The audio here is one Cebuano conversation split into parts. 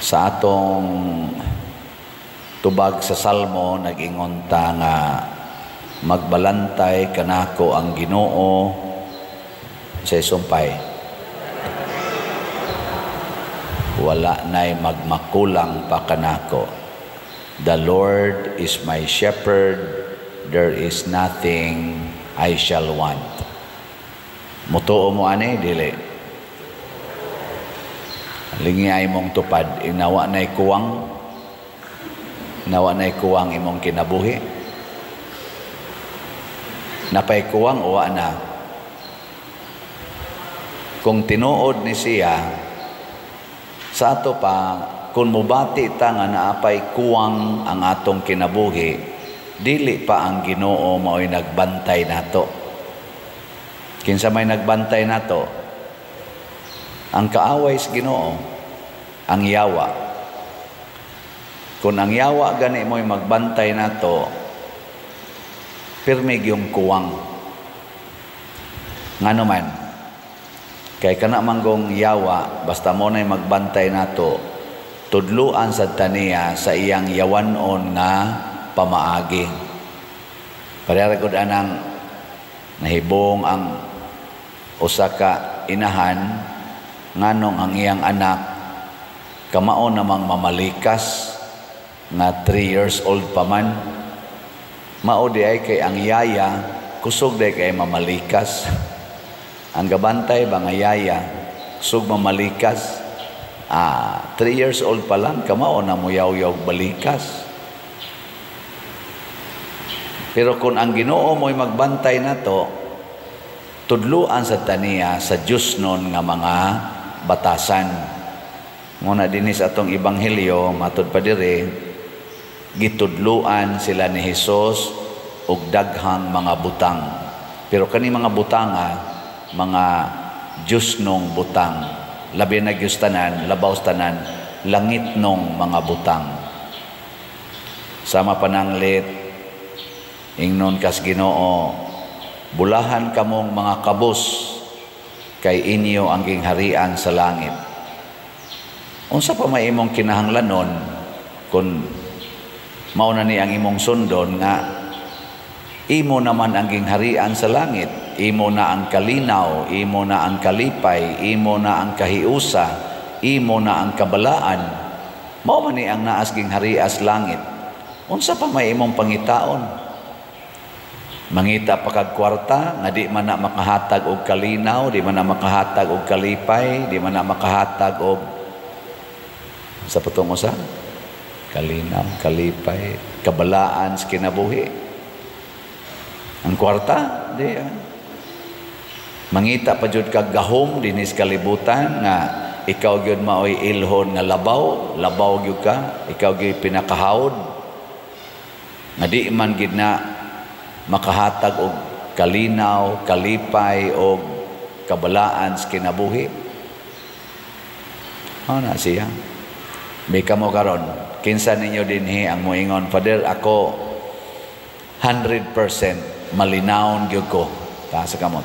Sa atong tubag sa Salmo, nag-ingon ta nga magbalantay kanako ang Ginoo sa sumpay. Wala na'y magmakulang pa kanako. The Lord is my shepherd, there is nothing I shall want. Mutuo mo ani, dili? Lingi ay mong tupad, inawa na'y kuwang, inawa na'y kuwang imong kinabuhi. Napay kuwang uwa na. Kung tinuod ni siya, sa ato pa, kung mubati ta nga naapay kuwang ang atong kinabuhi, dili pa ang Ginoo mao'y nagbantay nato. Kinsa may nagbantay nato? Ang kaaway sa Ginoo, ang yawa. Kung ang yawa gani mo'y magbantay nato, pirmi gyung kuwang. Ngano man? Kay kana manggong yawa, basta mo na'y magbantay nato, tudluan sad taniya sa iyang yawanon nga pamaagi. Pareha gud anang nahibong ang usa ka inahan nganong ang iyang anak kamao namang mamalikas nga 3 years old pa man. Mao di ay kay ang yaya kusog di kay mamalikas. Ang gabantay ba nga yaya kusog mamalikas. 3 years old pa lang kamao na muyaw-yaw balikas. Pero kung ang Ginoo mo'y magbantay nato, tudluan sa taniya sa Diyos nun nga mga batasan. Nguna dinhi sa atong ebanghelyo, matud pa diri, gitudluan sila ni Hesus og daghang mga butang. Pero kani mga butanga, mga Diyos nung butang, labi na Diyos tanan, labaw tanan, langit nung mga butang. Sama pananglit, ingnon kas Ginoo, bulahan kamong mga kabus, kay inyo ang gingharian sa langit. Unsa pa may imong kinahanglanon kung mao na ni ang imong sundon nga imo naman ang gingharian sa langit, imo na ang kalinaw, imo na ang kalipay, imo na ang kahiusa, imo na ang kabalaan. Mao man ni ang naas gingharias langit. Unsa pa may imong pangitaon? Mangita pa kag kwarta nga di man na makahatag og kalinaw, di man na makahatag og kalipay, di man na makahatag og sa patong usa kalinaw, kalipay, kabalaan sa kinabuhi. Ang kwarta, di ah. Mangita pa jud kag gahom dinhi sa kalibutan nga ikaw gyud maoy ilhon nga labaw, labaw gyud ka, ikaw gyud pinakahawd. Nga di man gid na makahatag og kalinaw, kalipay og kabalaan sa kinabuhi. Mao na siya. May kamo karon, kinsa ninyo dinhi ang moingon, Father, ako 100% malinawon gyud ko. Taas sa kamot.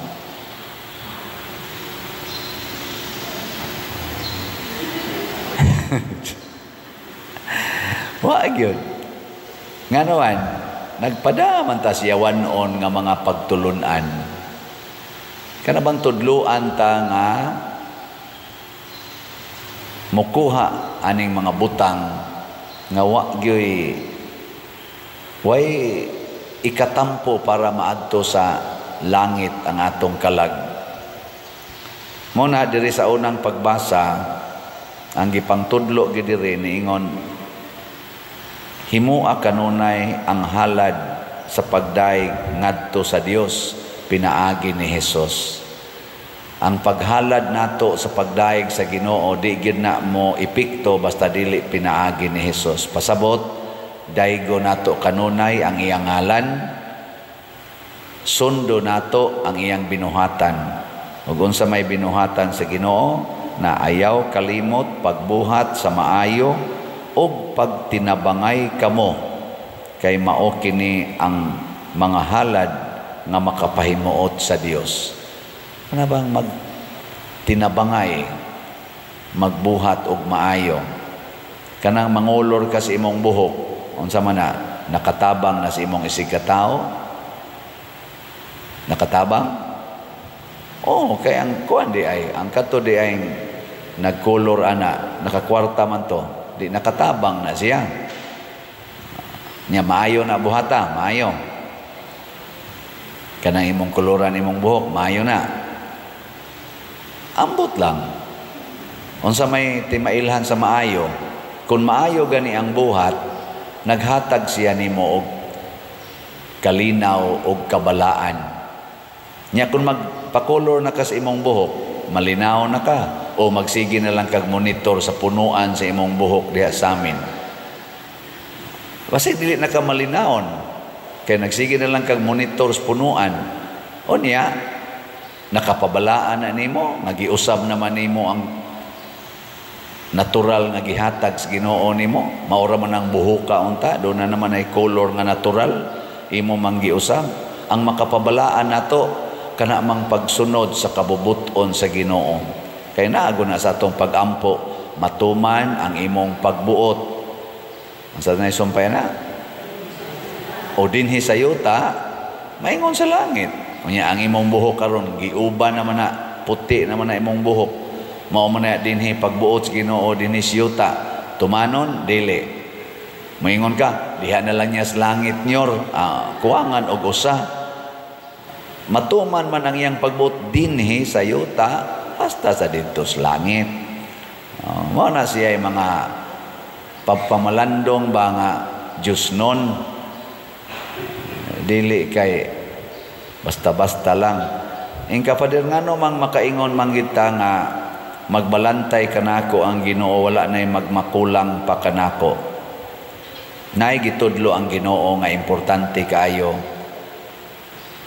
Wa gyud. Ngano man, nagpadaman ta siya wanon nga mga pagtulunan. Kana bang tudluan ta nga mukuha aning mga butang nga wa gyoy way ikatampo para maadto sa langit ang atong kalag. Muna diri sa unang pagbasa ang gipangtudlo gid diri niingon, himua kanunay ang halad sa pagdayeg ngadto sa Dios pinaagi ni Hesus. Ang paghalad nato sa pagdayeg sa Ginoo di gyud na mo epekto basta dili pinaagi ni Hesus. Pasabot, daygo nato kanunay ang iyang ngalan, sundo nato ang iyang binuhatan. Ug unsa may binuhatan sa Ginoo na ayaw kalimot pagbuhat sa maayo ug pagtinabangay kamo, kay mao kini ang mga halad nga makapahimuot sa Dios. Ano bang magtinabangay, magbuhat og maayo? Kanang mangolor ka sa imong buhok, unsa man na, nakatabang na sa imong isig katao? Nakatabang? Oh, kay ang kuan di ay, ang kato di ay nagkolor ana, nakakwarta man to, di nakatabang na siya. Nya maayo na buhata, maayo. Kanang imong koloran imong buhok, maayo na. Ambot lang. Unsa may timailhan sa maayo? Kung maayo gani ang buhat, naghatag siya nimo og kalinaw og kabalaan. Nya kung magpakolor na ka sa imong buhok, malinaw na ka, o magsige na lang kag monitor sa punuan sa imong buhok diha sa amin. Basta dili na ka malinawon, kay nagsige na lang kag monitor sa punuan. O niya, nakapabalaan na nimo, nagiusab naman nimo ang natural nga gihatag sa Ginoo nimo. Maura man ang buhoka unta, doon na naman ay color nga natural imo mang giusab. Ang makapabalaan nato kana mang pagsunod sa kabubuton sa Ginoo. Kay naago na sa atong pagampo, matuman ang imong pagbuot. Ang sa na sumpay na o dinhi sa yuta, maingon sa langit. Unya ang imong buhok karon giuban naman na, puti naman na imong buhok. Mao man na dinhi pagbuot sa Ginoo dinhi sa yuta. Tumanon dili. Moingon ka, diha na lang niya sa langit nyor, kuwangan og usa. Matuman man ang iyang pagbuot dinhi sa yuta hasta sa didto sa langit. Mao na siya ay mga pagpamalandong ba nga Diyos nun. Dili kay basta-basta lang. Ingka Father, ngano mang makaingon man kita nga magbalantay kanako ang Ginoo, wala na'y magmakulang pa kanako? Naay gitudlo ang Ginoo nga importante kaayo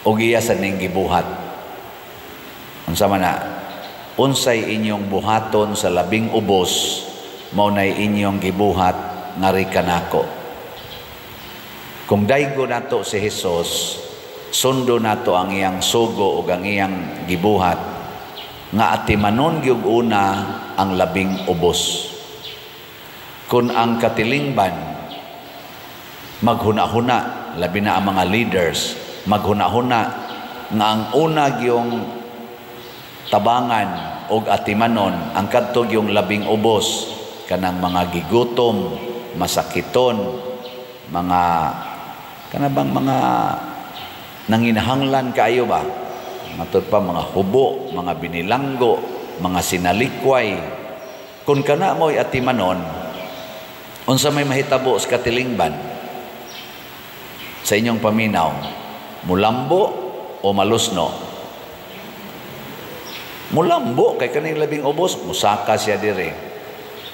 og iya sa ning gibuhat. Unsa man na? Unsay inyong buhaton sa labing ubos, mao nay inyong gibuhat ngari kanako. Kung daygo nato si Hesus, sundo nato ang iyang sugo ug ang iyang gibuhat, nga atimanon gyud una ang labing ubos. Kung ang katilingban maghuna-huna, labi na ang mga leaders, maghuna-huna nga ang una gyung tabangan og atimanon ang kadto gyung labing ubos, kanang mga gigutom, masakiton, mga kanabang mga nanginahanglan kaayo ba? Matud pa mga hubo, mga binilanggo, mga sinalikway. Kung kana mo'y atimanon, unsa may mahitabo sa katilingban? Sa inyong paminaw, mulambo o malusno? Mulambo kay kaning labing ubos, musaka siya dire.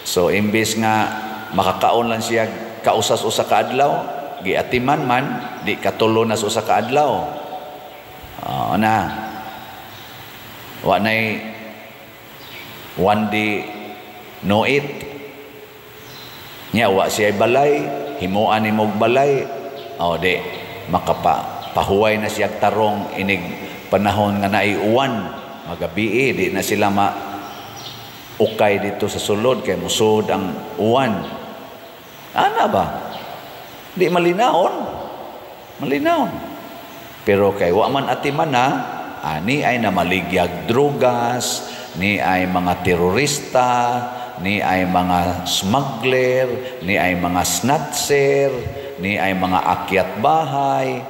So imbes nga makakaon lang siya kausas usa ka adlaw, giatiman man, di katulo na sa usa ka adlaw. Na. Wa nay one day no eat. Nya wa siya balay, himuan ni mog balay. O di makapa pahuway na siya tarong inig panahon nga naiuwan, magabii di na sila ma ukay dito sa sulod kay musod ang uwan. Ana ba? Di malinaon. Malinaon. Pero kay wa man atiman na, ani ay namaligyag drugas, ni ay mga terorista, ni ay mga smuggler, ni ay mga snatcher, ni ay mga akyat bahay,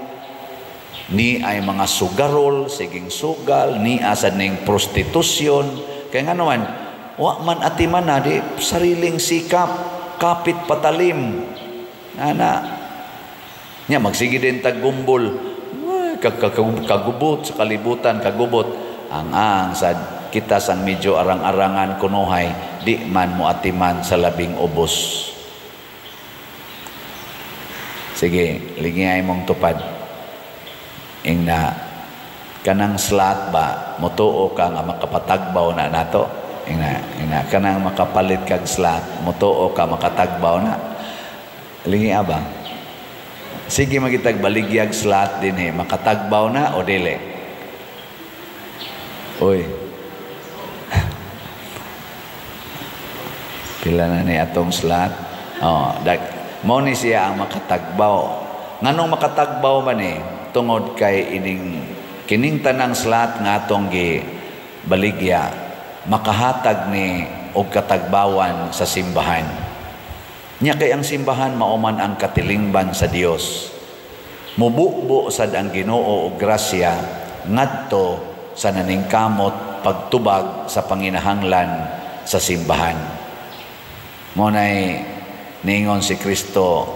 ni ay mga sugarol, siging sugal, ni asad ning prostitusyon. Kaya nga naman, wa man atiman na, di sariling sikap, kapit patalim. Ana, nya magsige din taggumbol, kagubot sa kalibutan, kagubot. Ang sad kita sang medyo arang-arangan kunuhay, di man mo atiman sa labing ubos. Sige, lingay mong tupad. Ingna kanang slot ba, motuo ka nga makapatagbaw na nato. Ingna kanang makapalit kag slot, motuo ka makatagbaw na. Lingi ba? Sige magitag baligyag slot din eh, makatagbaw na o dili? Uy. Pila na ni atong slot? Oh, mao ni siya ang makatagbaw. Nganong makatagbaw man eh? Tungod kay ining kining tanang slot nga atong gi baligya makahatag ni og katagbawan sa simbahan. Nya kay ang simbahan mao man ang katilingban sa Dios. Mububo sad ang Ginoo og grasya ngadto sa naningkamot pagtubag sa panginahanglan sa simbahan. Mao nay niingon si Kristo,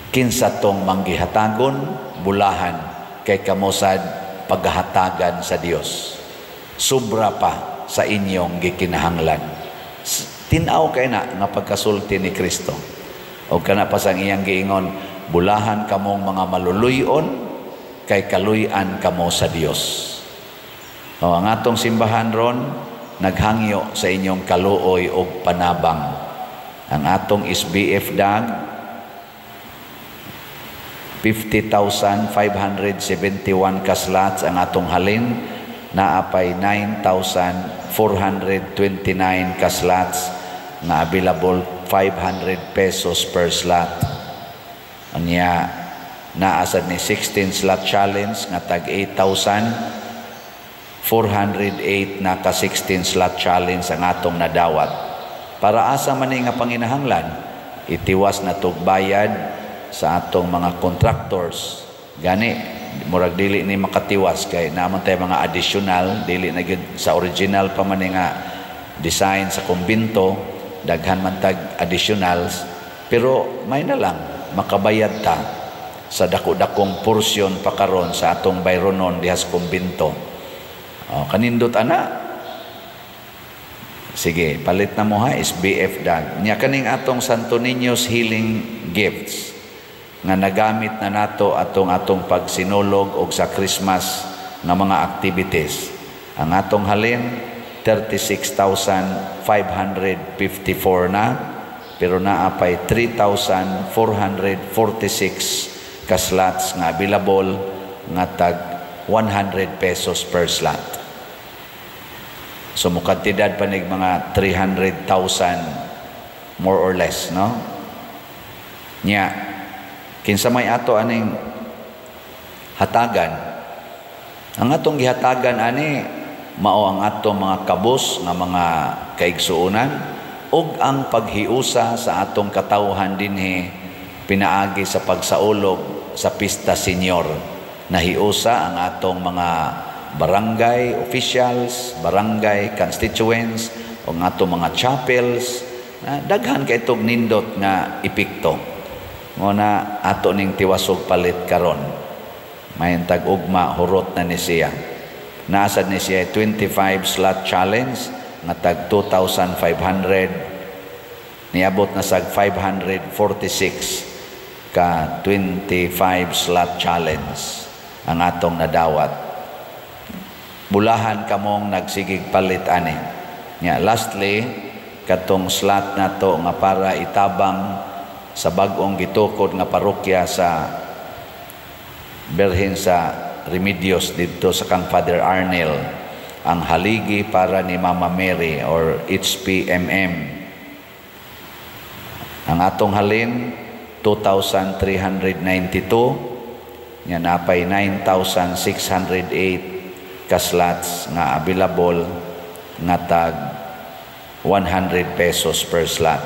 kinsa tong manggihatagon, bulahan kay kamo sad paghahatagan sa Dios. Sobra pa sa inyong gikinahanglan. Tin-aw kay na nga pagkasulti ni Kristo. O kana pa sang iyang giingon, bulahan kamong mga maluluyon kay kaluy-an kamo sa Dios. O, ang atong simbahan ron naghangyo sa inyong kaluoy og panabang. Ang atong SBF dag 50,571 ka slots ang atong halin, naa pay 9,429 ka slots nga available, 500 pesos per slot. Anya naa sad ni 16 slot challenge nga tag 8,408 na ka 16 slot challenge ang atong nadawat. Para asa man ni nga panginahanglan? Itiwas na tog bayad sa atong mga contractors. Gani murag dili ni makatiwas kay naman tay mga additional, dili na gyud sa original pa man ni nga design sa kumbinto, daghan man tag additionals, pero may na lang makabayad ta sa dako-dakong porsyon pa karon sa atong bayronon diha sa kumbinto. O, kanindot ana. Sige, palit na mo ha, SBF dag. Nya kaning atong Santo Niño's Healing Gifts nga nagamit na nato atong atong pagsinulog og sa Christmas nga mga activities. Ang atong halin 36,554 na, pero naa pay 3,446 ka slots nga available nga tag 100 pesos per slot. So mukantidad pa nig mga 300,000 more or less, no? Nya kinsa may ato aning hatagan? Ang atong gihatagan ani mao ang atong mga kabus nga mga kaigsuonan ug ang paghiusa sa atong katawhan dinhi pinaagi sa pagsaulog sa Pista Senior. Nahiusa ang atong mga barangay officials, barangay constituents, o ang atong mga chapels, na daghan kay itong nindot nga epekto. Mo na ato ning tiwasog palit karon. Mayantag ugma hurot na ni siya. Naasad ni siya 25 slot challenge nga tag 2,500, niabot na sag 546 ka 25 slot challenge ang atong nadawat. Bulahan kamong nagsigig palit ani. Nya lastly, katong slot nato nga para itabang sa bag-ong gitukod nga parokya sa Birhen sa Remedios didto sa kang Father Arnel, ang haligi para ni Mama Mary or HPMM. Ang atong halin 2,392, nya napay 9,608 ka slots nga available nga tag 100 pesos per slot.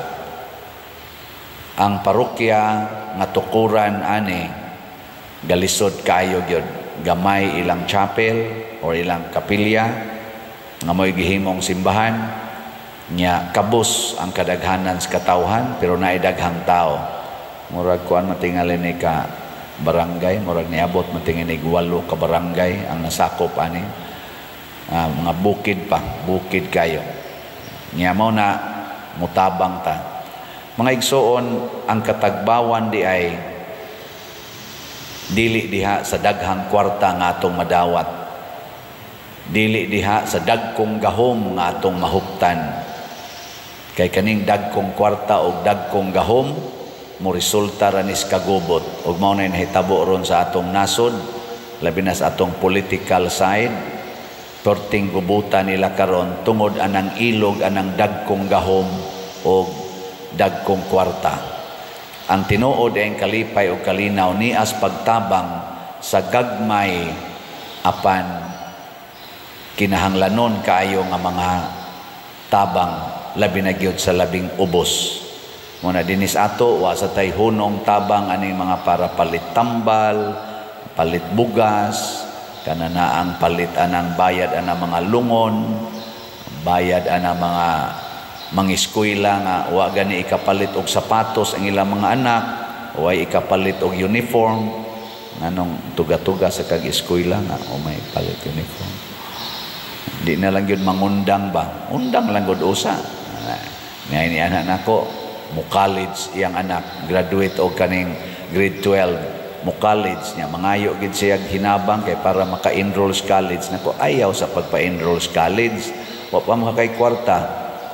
Ang parokya nga tukuran ani galisod kayo gyud, gamay ilang chapel or ilang kapilya nga mo'y gihimong simbahan, nya kabus ang kadaghanan sa katawhan pero naay daghang tao. Murag kuan matingali ni ka barangay, murag niabot matingali 8 ka barangay ang nasakop ani. Mga bukid pa, bukid kayo. Nya mao na mutabang ta. Mga igsoon, ang katagbawan di ay dili diha sa daghang kwarta nga atong madawat. Dili diha sa dagkong gahom nga atong mahuptan. Kay kaning dagkong kwarta og dagkong gahom mo resulta ra nis kagubot, ug mao nay nahitabo ron sa atong nasod, labi na sa atong political side. Perting gubutan nila karon tungod anang ilog anang dagkong gahom og dagkong kwarta. Ang tinuod ay ang kalipay o kalinaw nias pagtabang sa gagmay apan kinahanglanon kaayo nga mga tabang, labi na gyud sa labing ubos. Muna dinis ato, wa sa tay hunong tabang aning mga para palit tambal, palit bugas, kana na ang palit anang bayad anang mga lungon, bayad anang mga mangiskwela nga wa gani ikapalit og sapatos ang ilang mga anak, way ikapalit og uniform. Nganong tuga-tuga sa kag eskwela nga o may palit uniform? Di na lang yun mangundang ba? Undang lang gud usa. Ngay ni anak nako mo college, iyang anak graduate og kaning grade 12, mo college niya, mangayo gid siya hinabang kay para maka-enroll sa college. Nako, ayaw sa pagpa-enroll sa college, wa pa makakay kwarta.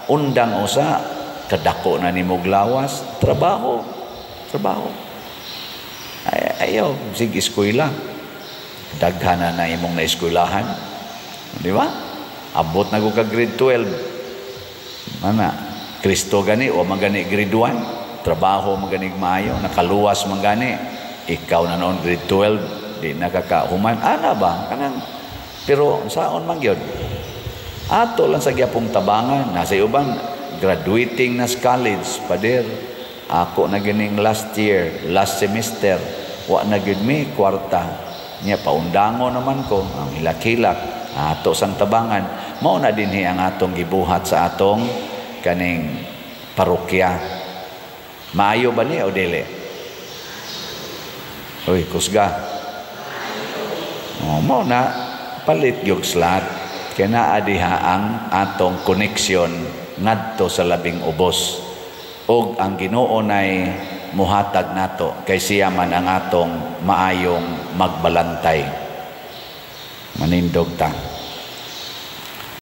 Undang usa, kadako na nimo lawas, trabaho, trabaho. Ay, ayaw sig eskwela, daghan na na imong naeskwelahan, di ba? Abot na ko ka grade 12. Mana Kristo gani o magani grade 1, trabaho magani maayo, nakaluwas man gani. Ikaw na noon grade 12, di nakakahuman ana ba kanang, pero saon man gyud, ato lang sa gyapong tabangan. Nasa uban graduating na sa college, "Pader, ako na gining last year, last semester, wa na gyud mi kwarta niya, paundango naman ko." Ang hilak-hilak ato sang tabangan. Mao na dinhi ang atong gibuhat sa atong kaning parokya. Maayo ba ni o dili? Uy, kusga. Oh, mao na palit gyud slot kay naa diha ang atong connection ngadto sa labing ubos, ug ang Ginoo nay muhatag nato kay siya man ang atong maayong magbalantay. Manindog ta.